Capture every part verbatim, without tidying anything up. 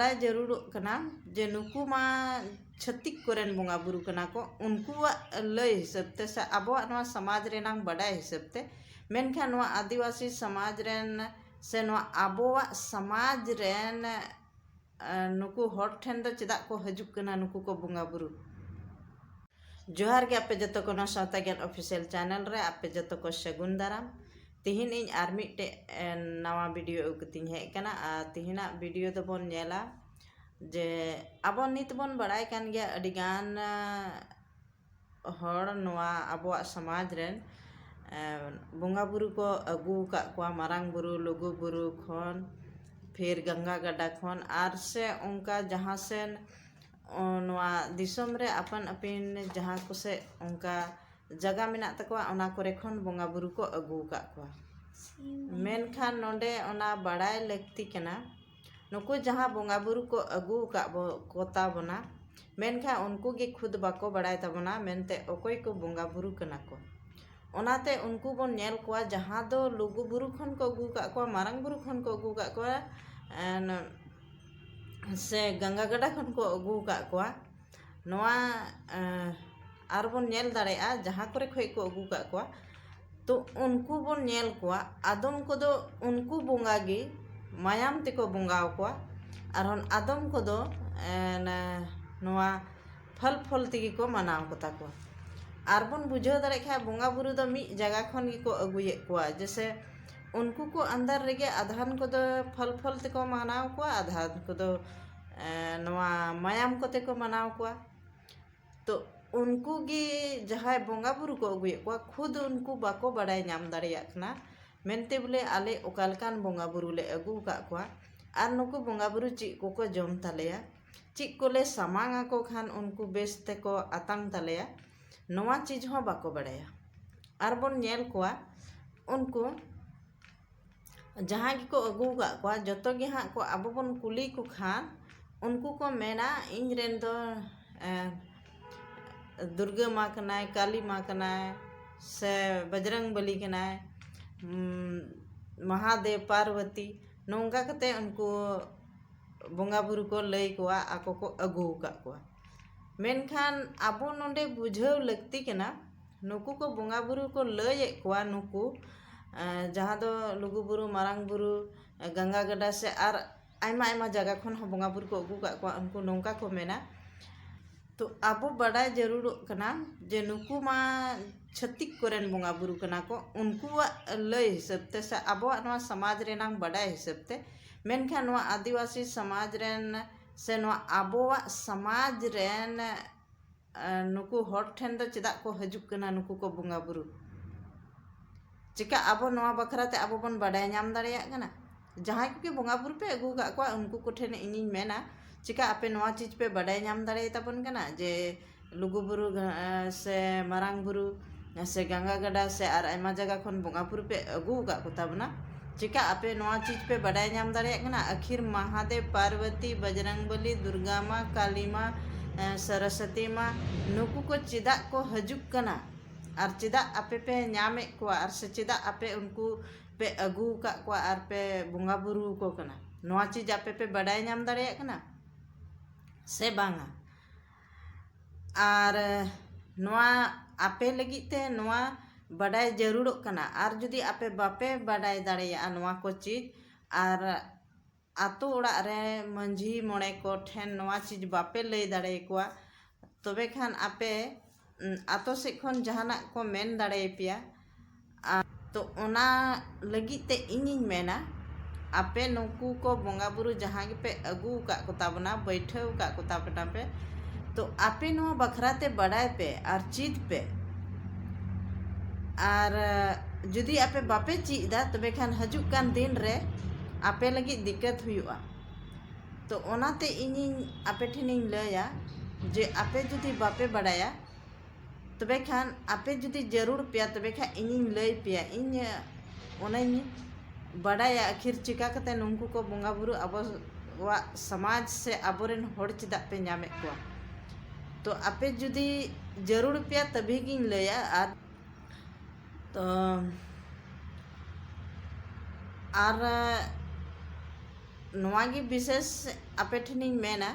ᱵᱟᱲᱟᱭ ᱡᱟᱹᱨᱩᱲᱚᱜ ᱠᱟᱱᱟ ᱡᱮ ᱱᱩᱠᱩ ᱢᱟ ᱪᱷᱟᱹᱛᱤᱠ ᱠᱚᱨᱮᱱ ᱵᱚᱸᱜᱟ ᱵᱩᱨᱩ ᱠᱟᱱᱟ ᱠᱚ, ᱩᱱᱠᱩᱣᱟᱜ ᱞᱟᱹᱭ ᱦᱤᱥᱟᱹᱵ ᱛᱮ ᱥᱮ ᱟᱵᱚᱣᱟᱜ ᱱᱚᱣᱟ ᱥᱚᱢᱟᱡᱽ ᱨᱮᱱᱟᱝ ᱵᱟᱰᱟᱭ ᱦᱤᱥᱟᱹᱵ ᱛᱮ᱾ ᱢᱮᱱᱠᱷᱟᱱ ᱱᱚᱣᱟ ᱟᱹᱫᱤᱵᱟᱹᱥᱤ ᱥᱚᱢᱟᱡᱽ ᱨᱮᱱ ᱥᱮ ᱱᱚᱣᱟ ᱟᱵᱚᱣᱟᱜ ᱥᱚᱢᱟᱡᱽ ᱨᱮᱱ, ᱮ, ᱱᱩᱠᱩ ᱦᱚᱲ ᱴᱷᱮᱱ ᱫᱚ ᱪᱮᱫᱟᱜ ᱠᱚ ᱦᱤᱡᱩᱜ ᱠᱟᱱᱟ ᱱᱩᱠᱩ ᱠᱚ ᱵᱚᱸᱜᱟ ᱵᱩᱨᱩ? ᱡᱚᱦᱟᱨ ᱜᱮ ᱟᱯᱮ ᱡᱚᱛᱚ ᱠᱚ ᱱᱚᱣᱟ ᱥᱟᱶᱛᱟ ᱜᱮᱭᱟᱱ ᱚᱯᱷᱤᱥᱤᱭᱟᱞ ᱪᱮᱱᱮᱞ ᱨᱮ, ᱟᱯᱮ ᱡᱚᱛᱚ ᱠᱚ ᱥᱟᱹᱜᱩᱱ ᱫᱟᱨᱟᱢ᱾ ᱛᱤᱦᱤᱧ ᱤᱧ ᱟᱨ ᱢᱤᱫᱴᱮᱡ, ᱮ, ᱱᱟᱣᱟ ᱵᱷᱤᱰᱤᱭᱳ ᱟᱹᱜᱩ ᱠᱟᱛᱮᱧ ᱦᱮᱡ ᱟᱠᱟᱱᱟ᱾ ᱟᱨ ᱛᱤᱦᱤᱧᱟᱜ ᱵᱷᱤᱰᱤᱭᱳ ᱫᱚᱵᱚᱱ ᱧᱮᱞᱟ ᱡᱮ ᱟᱵᱚ ᱱᱤᱛ ᱵᱚᱱ ᱵᱟᱲᱟᱭ ᱠᱟᱱ ᱜᱮᱭᱟ ᱟᱹᱰᱤᱜᱟᱱ, ᱮ, ᱦᱚᱲ ᱱᱚᱣᱟ ᱟᱵᱚᱣᱟᱜ ᱥᱚᱢᱟᱡᱽ ᱨᱮᱱ, ᱮ, ᱵᱚᱸᱜᱟ ᱵᱩᱨᱩ ᱠᱚ ᱟᱹᱜᱩ ᱟᱠᱟᱫ ᱠᱚᱣᱟ, ᱢᱟᱨᱟᱝ ᱵᱩᱨᱩ, ᱞᱩᱜᱩ ᱵᱩᱨᱩ ᱠᱷᱚᱱ, ᱯᱷᱤᱨ ᱜᱟᱝᱜᱟ ᱜᱟᱰᱟ ᱠᱷᱚᱱ, ᱟᱨ ᱥᱮ ᱚᱱᱠᱟ ᱡᱟᱦᱟᱸ ᱥᱮᱱ, ᱚ, ᱱᱚᱣᱟ ᱫᱤᱥᱚᱢ ᱨᱮ ᱟᱯᱟᱱ ᱟᱹᱯᱤᱱ ᱡᱟᱦᱟᱸ ᱠᱚᱥᱮᱫ ᱚᱱᱠᱟ ᱡᱟᱭᱜᱟ ᱢᱮᱱᱟᱜ ᱛᱟᱠᱚᱣᱟ, ᱚᱱᱟ ᱠᱚᱨᱮ ᱠᱷᱚᱱ ᱵᱚᱸᱜᱟ ᱵᱩᱨᱩ ᱠᱚ ᱟᱹᱜᱩ ᱟᱠᱟᱫ ᱠᱚᱣᱟ᱾ ᱢᱮᱱᱠᱷᱟᱱ ᱱᱚᱰᱮ ᱚᱱᱟ ᱵᱟᱲᱟᱭ ᱞᱟᱹᱠᱛᱤ ᱠᱟᱱᱟ, ᱱᱩᱠᱩ ᱡᱟᱦᱟᱸ ᱵᱚᱸᱜᱟ ᱵᱩᱨᱩ ᱠᱚ ᱟᱹᱜᱩ ᱟᱠᱟᱫ ᱵᱚ-, ᱠᱚᱛᱟ ᱵᱚᱱᱟ, ᱢᱮᱱᱠᱷᱟᱱ ᱩᱱᱠᱩ ᱜᱮ ᱠᱷᱩᱫ ᱵᱟᱠᱚ ᱵᱟᱲᱟᱭ ᱛᱟᱵᱚᱱᱟ ᱢᱮᱱᱛᱮ ᱚᱠᱚᱭ ᱠᱚ ᱵᱚᱸᱜᱟ ᱵᱩᱨᱩ ᱠᱟᱱᱟ ᱠᱚ᱾ ᱚᱱᱟᱛᱮ ᱩᱱᱠᱩ ᱵᱚᱱ ᱧᱮᱞ ᱠᱚᱣᱟ ᱡᱟᱦᱟᱸ ᱫᱚ ᱞᱩᱜᱩ ᱵᱩᱨᱩ ᱠᱷᱚᱱ ᱠᱚ ᱟᱹᱜᱩ ᱟᱠᱟᱫ ᱠᱚᱣᱟ, ᱢᱟᱨᱟᱝ ᱵᱩᱨᱩ ᱠᱷᱚᱱ ᱠᱚ ᱟᱹᱜᱩ ᱟᱠᱟᱫ ᱠᱚᱣᱟ, ᱮᱱ, ᱥᱮ ᱜᱟᱝᱜᱟ ᱜᱟᱰᱟ ᱠᱷᱚᱱ ᱠᱚ ᱟᱹᱜᱩ ᱟᱠᱟᱫ ᱠᱚᱣᱟ᱾ ᱱᱚᱣᱟ, ᱮ, ᱟᱨᱵᱚᱱ ᱧᱮᱞ ᱫᱟᱲᱮᱭᱟᱜᱼᱟ ᱡᱟᱦᱟᱸ ᱠᱚᱨᱮ ᱠᱷᱚᱱ ᱠᱚ ᱟᱹᱜᱩ ᱟᱠᱟᱫ ᱠᱚᱣᱟ᱾ ᱛᱚ ᱩᱱᱠᱩ ᱵᱚᱱ ᱧᱮᱞ ᱠᱚᱣᱟ, ᱟᱫᱚᱢ ᱠᱚᱫᱚ ᱩᱱᱠᱩ ᱵᱚᱸᱜᱟ ᱜᱮ ᱢᱟᱭᱟᱢ ᱛᱮᱠᱚ ᱵᱚᱸᱜᱟ ᱟᱠᱚᱣᱟ, ᱟᱨᱦᱚᱸ ᱟᱫᱚᱢ ᱠᱚᱫᱚ, ᱮ, ᱱᱚᱣᱟ ᱯᱷᱚᱞ ᱯᱷᱚᱞ ᱛᱮᱜᱮ ᱠᱚ ᱢᱟᱱᱟᱣ ᱠᱚᱛᱟ ᱠᱚᱣᱟ᱾ ᱟᱨ ᱵᱚᱱ ᱵᱩᱡᱷᱟᱹᱣ ᱫᱟᱲᱮᱭᱟᱜ ᱠᱷᱟᱱ ᱵᱚᱸᱜᱟ ᱵᱩᱨᱩ ᱫᱚ ᱢᱤᱫ ᱡᱟᱭᱜᱟ ᱠᱷᱚᱱ ᱜᱮᱠᱚ ᱟᱹᱜᱩᱭᱮᱫ ᱠᱚᱣᱟ᱾ ᱡᱮᱥᱮ ᱩᱱᱠᱩ ᱠᱚ ᱟᱱᱫᱟᱨ ᱨᱮᱜᱮ ᱟᱫᱷᱟᱱ ᱠᱚᱫᱚ ᱯᱷᱚᱞ ᱯᱷᱚᱞ ᱛᱮᱠᱚ ᱢᱟᱱᱟᱣ ᱠᱚᱣᱟ, ᱟᱫᱷᱟᱱ ᱠᱚᱫᱚ, ᱮ, ᱱᱚᱣᱟ ᱢᱟᱭᱟᱢ ᱠᱚᱛᱮ ᱠᱚ ᱢᱟᱱᱟᱣ ᱠᱚᱣᱟ᱾ ᱛᱚ ᱩᱱᱠᱩ ᱜᱮ ᱡᱟᱦᱟᱸᱭ ᱵᱚᱸᱜᱟ ᱵᱩᱨᱩ ᱠᱚ ᱟᱹᱜᱩᱭᱮᱫ ᱠᱚᱣᱟ, ᱠᱷᱩᱫ ᱩᱱᱠᱩ ᱵᱟᱠᱚ ᱵᱟᱲᱟᱭ ᱧᱟᱢ ᱫᱟᱲᱮᱭᱟᱜ ᱠᱟᱱᱟ ᱢᱮᱱᱛᱮ ᱵᱚᱞᱮ ᱟᱞᱮ ᱚᱠᱟ ᱞᱮᱠᱟᱱ ᱵᱚᱸᱜᱟ ᱵᱩᱨᱩ ᱞᱮ ᱟᱹᱜᱩ ᱟᱠᱟᱫ ᱠᱚᱣᱟ ᱟᱨ ᱱᱩᱠᱩ ᱵᱚᱸᱜᱟ ᱵᱩᱨᱩ ᱪᱮᱫ ᱠᱚᱠᱚ ᱡᱚᱢ ᱛᱟᱞᱮᱭᱟ, ᱪᱮᱫ ᱠᱚᱞᱮ ᱥᱟᱢᱟᱝ ᱟᱠᱚ ᱠᱷᱟᱱ ᱩᱱᱠᱩ ᱵᱮᱥ ᱛᱮᱠᱚ ᱟᱛᱟᱝ ᱛᱟᱞᱮᱭᱟ, ᱱᱚᱣᱟ ᱪᱤᱡᱽ ᱦᱚᱸ ᱵᱟᱠᱚ ᱵᱟᱲᱟᱭᱟ᱾ ᱟᱨ ᱵᱚᱱ ᱧᱮᱞ ᱠᱚᱣᱟ ᱩᱱᱠᱩ ᱡᱟᱦᱟᱸ ᱜᱮᱠᱚ ᱟᱹᱜᱩ ᱟᱠᱟᱫ ᱠᱚᱣᱟ, ᱡᱚᱛᱚ ᱜᱮ ᱦᱟᱸᱜ ᱠᱚ, ᱟᱵᱚ ᱵᱚᱱ ᱠᱩᱞᱤ ᱠᱚ ᱠᱷᱟᱱ, ᱩᱱᱠᱩ ᱠᱚ ᱢᱮᱱᱟ, "ᱤᱧ ᱨᱮᱱ ᱫᱚ, ᱮ, ᱫᱩᱨᱜᱟᱹ ᱢᱟ ᱠᱟᱱᱟᱭ, ᱠᱟᱞᱤ ᱢᱟ ᱠᱟᱱᱟᱭ, ᱥᱮ ᱵᱟᱡᱽᱨᱟᱝ ᱵᱟᱞᱤ ᱠᱟᱱᱟᱭ, ᱩᱢ, ᱢᱟᱦᱟᱫᱮᱵ, ᱯᱟᱨᱵᱚᱛᱤ", ᱱᱚᱝᱠᱟ ᱠᱟᱛᱮ ᱩᱱᱠᱩ ᱵᱚᱸᱜᱟ ᱵᱩᱨᱩ ᱠᱚ ᱞᱟᱹᱭ ᱠᱚᱣᱟ, ᱟᱠᱚ ᱠᱚ ᱟᱹᱜᱩ ᱟᱠᱟᱫ ᱠᱚᱣᱟ᱾ ᱢᱮᱱᱠᱷᱟᱱ ᱟᱵᱚ ᱱᱚᱰᱮ ᱵᱩᱡᱷᱟᱹᱣ ᱞᱟᱹᱠᱛᱤ ᱠᱟᱱᱟ, ᱱᱩᱠᱩ ᱠᱚ ᱵᱚᱸᱜᱟ ᱵᱩᱨᱩ ᱠᱚ ᱞᱟᱹᱭᱮᱫ ᱠᱚᱣᱟ, ᱱᱩᱠᱩ, ᱮᱸ, ᱡᱟᱦᱟᱸ ᱫᱚ ᱞᱩᱜᱩ ᱵᱩᱨᱩ, ᱢᱟᱨᱟᱝ ᱵᱩᱨᱩ, ᱜᱟᱝᱜᱟ ᱜᱟᱰᱟ ᱥᱮ ᱟᱨ ᱟᱭᱢᱟ ᱟᱭᱢᱟ ᱡᱟᱭᱜᱟ ᱠᱷᱚᱱ ᱦᱚᱸ ᱵᱚᱸᱜᱟ ᱵᱩᱨᱩ ᱠᱚ ᱟᱹᱜᱩ ᱠᱟᱜ ᱠᱚᱣᱟ, ᱩᱱᱠᱩ ᱱᱚᱝᱠᱟ ᱠᱚ ᱢᱮᱱᱟ᱾ ᱛᱚ ᱟᱵᱚ ᱵᱟᱰᱟᱭ ᱡᱟᱹᱨᱩᱲᱚᱜ ᱠᱟᱱᱟ ᱡᱮ ᱱᱩᱠᱩ ᱢᱟ ᱪᱷᱟᱹᱛᱤᱠ ᱠᱚᱨᱮᱱ ᱵᱚᱸᱜᱟ ᱵᱩᱨᱩ ᱠᱟᱱᱟ ᱠᱚ, ᱩᱱᱠᱩᱣᱟᱜ ᱞᱟᱹᱭ ᱦᱤᱥᱟᱹᱵ ᱛᱮ ᱥᱮ ᱟᱵᱚᱣᱟᱜ ᱱᱚᱣᱟ ᱥᱚᱢᱟᱡᱽ ᱨᱮᱱᱟᱝ ᱵᱟᱰᱟᱭ ᱦᱤᱥᱟᱹᱵ ᱛᱮ᱾ ᱢᱮᱱᱠᱷᱟᱱ ᱱᱚᱣᱟ ᱟᱹᱫᱤᱵᱟᱹᱥᱤ ᱥᱚᱢᱟᱡᱽ ᱨᱮᱱ ᱥᱮ ᱱᱚᱣᱟ ᱟᱵᱚᱣᱟᱜ ᱥᱚᱢᱟᱡᱽ ᱨᱮᱱ, ᱮ, ᱱᱩᱠᱩ ᱦᱚᱲ ᱴᱷᱮᱱ ᱫᱚ ᱪᱮᱫᱟᱜ ᱠᱚ ᱦᱤᱡᱩᱜ ᱠᱟᱱᱟ ᱱᱩᱠᱩ ᱠᱚ ᱵᱚᱸᱜᱟ ᱵᱩᱨᱩ? ᱪᱮᱠᱟ ᱟᱵᱚ ᱱᱚᱣᱟ ᱵᱟᱠᱷᱨᱟ ᱛᱮ ᱟᱵᱚ ᱵᱚᱱ ᱵᱟᱰᱟᱭ ᱧᱟᱢ ᱫᱟᱲᱮᱭᱟᱜ ᱠᱟᱱᱟ? ᱡᱟᱦᱟᱸᱭ ᱠᱚᱜᱮ ᱵᱚᱸᱜᱟ ᱵᱩᱨᱩ ᱯᱮ ᱟᱹᱜᱩ ᱟᱠᱟᱫ ᱠᱚᱣᱟ, ᱩᱱᱠᱩ ᱠᱚᱴᱷᱮᱱ ᱤᱧᱤᱧ ᱢᱮᱱᱟ, ᱪᱮᱠᱟ ᱟᱯᱮ ᱱᱚᱣᱟ ᱪᱤᱡᱽ ᱯᱮ ᱵᱟᱰᱟᱭ ᱧᱟᱢ ᱫᱟᱲᱮᱭᱟᱛᱟᱵᱚᱱ ᱠᱟᱱᱟ ᱡᱮ ᱞᱩᱜᱩ ᱵᱩᱨᱩ, ᱮ, ᱥᱮ ᱢᱟᱨᱟᱝ ᱵᱩᱨᱩ, ᱮ, ᱥᱮ ᱜᱟᱝᱜᱟ ᱜᱟᱰᱟ ᱥᱮ ᱟᱨ ᱟᱭᱢᱟ ᱡᱟᱭᱜᱟ ᱠᱷᱚᱱ ᱵᱚᱸᱜᱟ ᱵᱩᱨᱩ ᱯᱮ ᱟᱹᱜᱩ ᱟᱠᱟᱫ ᱠᱚ ᱛᱟᱵᱚᱱᱟ? ᱪᱮᱠᱟ ᱟᱯᱮ ᱱᱚᱣᱟ ᱪᱤᱡᱽ ᱯᱮ ᱵᱟᱰᱟᱭ ᱧᱟᱢ ᱫᱟᱲᱮᱭᱟᱜ ᱠᱟᱱᱟ? ᱟᱹᱠᱷᱤᱨ ᱢᱟᱦᱟᱫᱮᱵ, ᱯᱟᱨᱵᱚᱛᱤ, ᱵᱚᱡᱨᱟᱝᱵᱚᱞᱤ, ᱫᱩᱨᱜᱟ ᱢᱟ, ᱠᱟᱞᱤ ᱢᱟ, ᱮ, ᱥᱚᱨᱚᱥᱚᱛᱤ ᱢᱟ, ᱱᱩᱠᱩ ᱠᱚ ᱪᱮᱫᱟᱜ ᱠᱚ ᱦᱤᱡᱩᱜ ᱠᱟᱱᱟ? ᱟᱨ ᱪᱮᱫᱟᱜ ᱟᱯᱮ ᱯᱮ ᱧᱟᱢᱮᱫ ᱠᱚᱣᱟ? ᱟᱨ ᱥᱮ ᱪᱮᱫᱟᱜ ᱟᱯᱮ ᱩᱱᱠᱩ ᱯᱮ ᱟᱹᱜᱩ ᱟᱠᱟᱫ ᱠᱚᱣᱟ ᱟᱨ ᱯᱮ ᱵᱚᱸᱜᱟ ᱵᱩᱨᱩ ᱟᱠᱚ ᱠᱟᱱᱟ? ᱱᱚᱣᱟ ᱪᱤᱡᱽ ᱟᱯᱮ ᱯᱮ ᱵᱟᱰᱟᱭ ᱧᱟᱢ ᱫᱟᱲᱮᱭᱟᱜ ᱠᱟᱱᱟ ᱥᱮ ᱵᱟᱝᱟ? ᱟᱨ ᱱᱚᱣᱟ ᱟᱯᱮ ᱞᱟᱹᱜᱤᱫ ᱛᱮ ᱱᱚᱣᱟ ᱵᱟᱰᱟᱭ ᱡᱟᱹᱨᱩᱲᱚᱜ ᱠᱟᱱᱟ᱾ ᱟᱨ ᱡᱩᱫᱤ ᱟᱯᱮ ᱵᱟᱯᱮ ᱵᱟᱰᱟᱭ ᱫᱟᱲᱮᱭᱟᱜᱼᱟ ᱱᱚᱣᱟ ᱠᱚ ᱪᱤᱡᱽ, ᱟᱨ ᱟᱛᱳ ᱚᱲᱟᱜ ᱨᱮ ᱢᱟᱹᱡᱷᱤ ᱢᱚᱬᱮ ᱠᱚ ᱴᱷᱮᱱ ᱱᱚᱣᱟ ᱪᱤᱡᱽ ᱵᱟᱯᱮ ᱞᱟᱹᱭ ᱫᱟᱲᱮᱭᱟᱠᱚᱣᱟ, ᱛᱚᱵᱮ ᱠᱷᱟᱱ ᱟᱯᱮ, ᱩᱸ, ᱟᱛᱳ ᱥᱮᱫ ᱠᱷᱚᱱ ᱡᱟᱦᱟᱱᱟᱜ ᱠᱚ ᱢᱮᱱ ᱫᱟᱲᱮᱭᱟᱯᱮᱭᱟ᱾ ᱟᱨ ᱛᱚ ᱚᱱᱟ ᱞᱟᱹᱜᱤᱫ ᱛᱮ ᱤᱧᱤᱧ ᱢᱮᱱᱟ, ᱟᱯᱮ ᱱᱩᱠᱩ ᱠᱚ ᱵᱚᱸᱜᱟ ᱵᱩᱨᱩ ᱡᱟᱦᱟᱸ ᱜᱮᱯᱮ ᱟᱹᱜᱩ ᱟᱠᱟᱫ ᱠᱚ ᱛᱟᱵᱚᱱᱟ, ᱵᱟᱹᱭᱴᱷᱟᱹᱣ ᱟᱠᱟᱫ ᱠᱚ ᱛᱟᱵᱚᱱᱟ ᱯᱮ, ᱛᱚ ᱟᱯᱮ ᱱᱚᱣᱟ ᱵᱟᱠᱷᱨᱟ ᱛᱮ ᱵᱟᱰᱟᱭ ᱯᱮ ᱟᱨ ᱪᱮᱫ ᱯᱮ᱾ ᱟᱨ ᱡᱩᱫᱤ ᱟᱯᱮ ᱵᱟᱯᱮ ᱪᱮᱫ ᱮᱫᱟ, ᱛᱚᱵᱮ ᱠᱷᱟᱱ ᱦᱤᱡᱩᱜ ᱠᱟᱱ ᱫᱤᱱ ᱨᱮ ᱟᱯᱮ ᱞᱟᱹᱜᱤᱫ ᱫᱤᱠᱠᱟᱹᱛ ᱦᱩᱭᱩᱜᱼᱟ᱾ ᱛᱚ ᱚᱱᱟᱛᱮ ᱤᱧᱤᱧ ᱟᱯᱮ ᱴᱷᱮᱱᱤᱧ ᱞᱟᱹᱭᱟ ᱡᱮ ᱟᱯᱮ ᱡᱩᱫᱤ ᱵᱟᱯᱮ ᱵᱟᱰᱟᱭᱟ, ᱛᱚᱵᱮ ᱠᱷᱟᱱ ᱟᱯᱮ ᱡᱩᱫᱤ ᱡᱟᱹᱨᱩᱲ ᱯᱮᱭᱟ, ᱛᱚᱵᱮ ᱠᱷᱟᱱ ᱤᱧᱤᱧ ᱞᱟᱹᱭ ᱯᱮᱭᱟ᱾ ᱤᱧ ᱚᱱᱟᱧ ᱵᱟᱰᱟᱭᱟ ᱟᱹᱠᱷᱤᱨ ᱪᱤᱠᱟ ᱠᱟᱛᱮ ᱱᱩᱝᱠᱩ ᱠᱚ ᱵᱚᱸᱜᱟ ᱵᱩᱨᱩ ᱟᱵᱚᱣᱟᱜ ᱥᱚᱢᱟᱡᱽ ᱥᱮ ᱟᱵᱚᱨᱮᱱ ᱦᱚᱲ ᱪᱮᱫᱟᱜ ᱯᱮ ᱧᱟᱢᱮᱫ ᱠᱚᱣᱟ᱾ ᱛᱚ ᱟᱯᱮ ᱡᱩᱫᱤ ᱡᱟᱹᱨᱩᱲ ᱯᱮᱭᱟ ᱛᱟᱵᱷᱤ ᱜᱤᱧ ᱞᱟᱹᱭᱟ᱾ ᱟᱨ ᱛᱚ ᱟᱨ ᱱᱚᱣᱟ ᱜᱮ ᱵᱤᱥᱮᱥ ᱟᱯᱮ ᱴᱷᱮᱱᱤᱧ ᱢᱮᱱᱟ,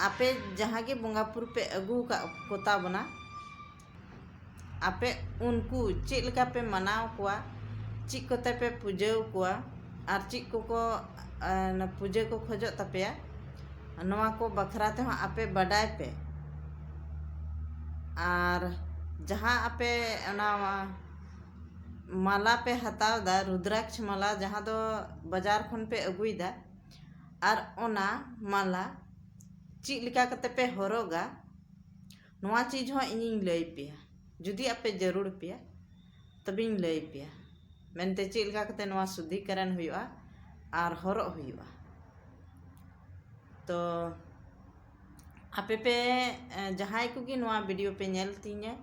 ᱟᱯᱮ ᱡᱟᱦᱟᱸ ᱜᱮ ᱵᱚᱸᱜᱟ ᱵᱩᱨᱩ ᱯᱮ ᱟᱹᱜᱩ ᱟᱠᱟᱫ ᱠᱚᱛᱟ ᱵᱚᱱᱟ, ᱟᱯᱮ ᱩᱱᱠᱩ ᱪᱮᱫ ᱞᱮᱠᱟ ᱯᱮ ᱢᱟᱱᱟᱣ ᱠᱚᱣᱟ, ᱪᱮᱫ ᱠᱚᱛᱮ ᱯᱮ ᱯᱩᱡᱟᱹ ᱠᱚᱣᱟ, ᱟᱨ ᱪᱮᱫ ᱠᱚᱠᱚ ᱯᱩᱡᱟᱹ ᱠᱚ ᱠᱷᱚᱡᱚᱜ ᱛᱟᱯᱮᱭᱟ, ᱱᱚᱣᱟ ᱠᱚ ᱵᱟᱠᱷᱨᱟ ᱛᱮᱦᱚᱸ ᱟᱯᱮ ᱵᱟᱰᱟᱭ ᱯᱮ᱾ ᱟᱨ ᱡᱟᱦᱟᱸ ᱟᱯᱮ ᱚᱱᱟ ᱢᱟᱞᱟ ᱯᱮ ᱦᱟᱛᱟᱣ ᱮᱫᱟ, ᱨᱩᱫᱽᱨᱟᱠᱥ ᱢᱟᱞᱟ, ᱡᱟᱦᱟᱸ ᱫᱚ ᱵᱟᱡᱟᱨ ᱠᱷᱚᱱ ᱯᱮ ᱟᱹᱜᱩᱭᱮᱫᱟ, ᱟᱨ ᱚᱱᱟ ᱢᱟᱞᱟ ᱪᱮᱫ ᱞᱮᱠᱟ ᱠᱟᱛᱮ ᱯᱮ ᱦᱚᱨᱚᱜᱟ, ᱱᱚᱣᱟ ᱪᱤᱡᱽ ᱦᱚᱸ ᱤᱧᱤᱧ ᱞᱟᱹᱭ ᱯᱮᱭᱟ᱾ ᱡᱩᱫᱤ ᱟᱯᱮ ᱡᱟᱹᱨᱩᱲ ᱯᱮᱭᱟ, ᱛᱚᱵᱮᱧ ᱞᱟᱹᱭ ᱯᱮᱭᱟ ᱢᱮᱱᱛᱮ ᱪᱮᱫ ᱞᱮᱠᱟ ᱠᱟᱛᱮ ᱱᱚᱣᱟ ᱥᱩᱫᱽᱫᱷᱤᱠᱚᱨᱚᱱ ᱦᱩᱭᱩᱜᱼᱟ ᱟᱨ ᱦᱚᱨᱚᱜ ᱦᱩᱭᱩᱜᱼᱟ᱾ ᱛᱚ ᱟᱯᱮ ᱯᱮ, ᱡᱟᱦᱟᱸᱭ ᱠᱚᱜᱮ ᱱᱚᱣᱟ ᱵᱷᱤᱰᱤᱭᱳ ᱯᱮ ᱧᱮᱞ ᱛᱤᱧᱟᱹ,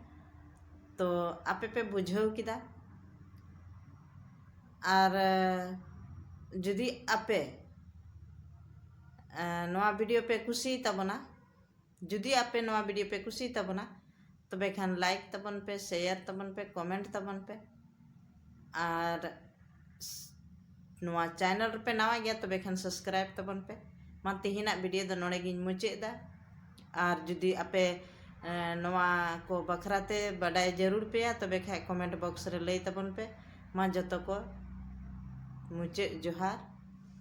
ᱛᱚ ᱟᱯᱮ ᱯᱮ ᱵᱩᱡᱷᱟᱹᱣ ᱠᱮᱫᱟ᱾ ᱟᱨ ᱡᱩᱫᱤ ᱟᱯᱮ ᱱᱚᱣᱟ ᱵᱷᱤᱰᱤᱭᱳ ᱯᱮ ᱠᱩᱥᱤᱭ ᱛᱟᱵᱚᱱᱟ, ᱡᱩᱫᱤ ᱟᱯᱮ ᱱᱚᱣᱟ ᱵᱷᱤᱰᱤᱭᱳ ᱯᱮ ᱠᱩᱥᱤᱭ ᱛᱟᱵᱚᱱᱟ, ᱛᱚᱵᱮ ᱠᱷᱟᱱ ᱞᱟᱭᱤᱠ ᱛᱟᱵᱚᱱ ᱯᱮ, ᱥᱮᱭᱟᱨ ᱛᱟᱵᱚᱱ ᱯᱮ, ᱠᱚᱢᱮᱱᱴ ᱛᱟᱵᱚᱱ ᱯᱮ᱾ ᱟᱨ ᱱᱚᱣᱟ ᱪᱮᱱᱮᱞ ᱨᱮᱯᱮ ᱱᱟᱣᱟ ᱜᱮᱭᱟ, ᱛᱚᱵᱮ ᱠᱷᱟᱱ ᱥᱟᱵᱥᱠᱨᱟᱭᱤᱵ ᱛᱟᱵᱚᱱ ᱯᱮ᱾ ᱢᱟ ᱛᱮᱦᱮᱧᱟᱜ ᱵᱷᱤᱰᱤᱭᱳ ᱫᱚ ᱱᱚᱰᱮ ᱜᱤᱧ ᱢᱩᱪᱟᱹᱫ ᱮᱫᱟ᱾ ᱟᱨ ᱡᱩᱫᱤ ᱟᱯᱮ ᱱᱚᱣᱟ ᱠᱚ ᱵᱟᱠᱷᱨᱟ ᱛᱮ ᱵᱟᱰᱟᱭ ᱡᱟᱹᱨᱩᱲ ᱯᱮᱭᱟ, ᱛᱚᱵᱮ ᱠᱷᱟᱱ ᱠᱚᱢᱮᱱᱴ ᱵᱚᱠᱥ ᱨᱮ ᱞᱟᱹᱭ ᱛᱟᱵᱚᱱ ᱯᱮ᱾ ᱢᱟ ᱡᱚᱛᱚ ᱠᱚ ᱢᱩᱪᱟᱹᱫ ᱡᱚᱦᱟᱨ᱾